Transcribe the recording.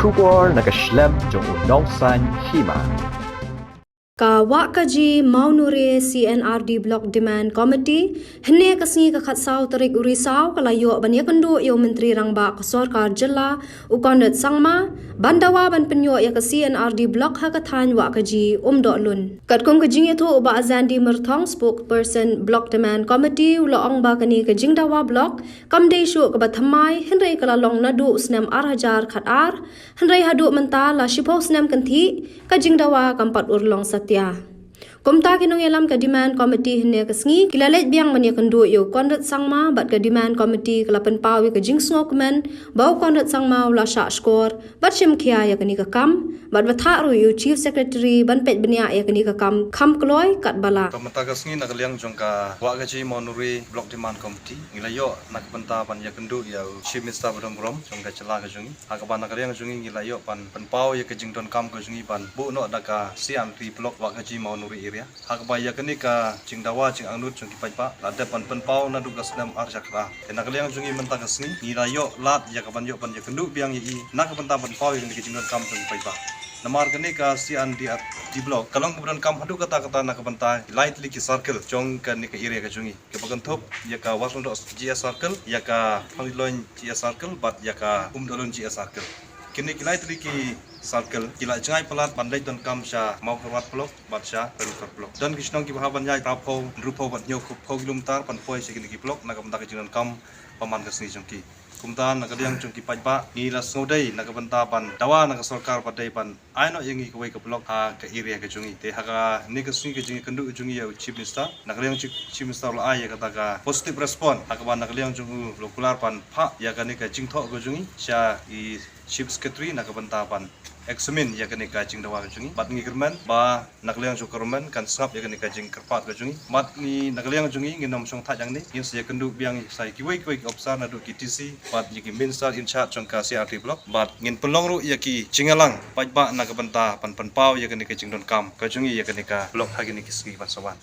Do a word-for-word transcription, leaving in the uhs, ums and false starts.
Khubor na ka shlem jong u nongsan hima. Ka Wahkaji Mawnuri C and R D Block Demand Committee, hynne ka sngi ka khatsaw tarik u Risaw ka la ïoh ban ïakynduh ïa u Myntri Rangbah ka Sorkar Jylla, u Conrad Sangma, ban dawa ban pynïoh ïa ka C and R D Block ha ka thaiñ Wahkaji Umdohlun. Katkum ka jingïathuh u Bah Azandi Myrthong, spokesperson Block Demand Committee, u la ong ba kane ka jingdawa block kam dei shuh kaba thymmai, hynrei ka la long naduh u snem ar hajar khatar, hynrei haduh mynta la shiphew snem kynthih, ka jingdawa kam pat urlong satia. Kumta ki nongïalam ka Demand Committee hynne ka sngi ki la leit biang ban ïakynduh ïa u Conrad Sangma bad ka Demand Committee ka la pynpaw ïa ka jingsngewkmen ba u Conrad Sangma u la shah shkor bad shim khia ïa kane ka kam, bad ba thah ruh ïa u Chief Secretary ban peit bniah ïa kane ka kam kham kloi katba lah. Ka mynta ka sngi na ka liang jong ka Wahkaji Mawnuri Block Demand Committee ngi la ïoh na ka bynta ban ïakynduh ïa u Chief Minister ba don burom jong ka jylla ka jong ngi. Ha kaba na ka liang jong ngi ngi la ïoh ban pynpaw ïa ka jingdonkam ka jong ngi ban buh noh da ka C and R D Block Wahkaji Mawnuri area. Ha kaba ïa kane ka jingdawa jingangnud jong ki paidbah la dep ban pynpaw naduh ka snem ar hajar khatar. Te na ka liang jong ngi mynta ka sngi ngi la ïoh lad ïa ka ban ïoh ban ïakynduh biang ïa i na ka bynta ban pynpaw ïa kane ka jingdonkam jong ki paidbah. Namar kane ka C and R D Block ka long kaba donkam haduh katta katta na ka bynta ki lai tylli ki circle jong kane ka area ka jong ngi, kaba kynthup ïa ka Wahsongdoh G S Circle, ïa ka Thongdihloin G S Circle bad ïa ka Umdohlun G S Circle. Kine ki lai tylli ki circle ki la jngai palat ban leit donkam sha Mawkyrwat Block bad sha Ryngkot Block. Don ki shnong kiba hap ban ïaid phra phew, hynriew phew bad hynñiew phew kilometer ban poi sha kine ki block na ka bynta ka jingdonkam ba man ka sngi jong ki. Kumta na ka liang jong ki paidbah ngi la sngewdei na ka bynta ban dawa na ka sorkar ba dei ban ai noh ïa ngi kawei ka block ha ka area ka jong ngi. Te ha kane ka sngi ka jingïakynduh ka jong ngi ïa u Chief Minister, na ka liang Chief, Chief Minister u la ai ïa kata ka positive response ha kaba na ka liang jong u u la kular ban phah ïa kane ka jingthoh ka jong ngi sha i Chief Secretary na ka bynta ban examine ïa kane ka jingdawa ka jong ngi. Bad ngi kyrmen ba na ka liang jong ka government kan sngap ïa kane ka jingkyrpad ka jong ngi. Bad ngi na ka liang jong ngi ngin ym shong thait hangne, ngin sa ïakynduh biang sa ïa kiwei kiwei ki ophisar naduh ki D C bad ïa ki minister in charge jong ka C R D block. Bad ngin pynlong ruh ïa ki jingïalang paidbah na ka bynta ban pynpaw ïa kane ka jingdonkam ka jong ngi ïa kane ka block ha kine ki sngi ban sa wan.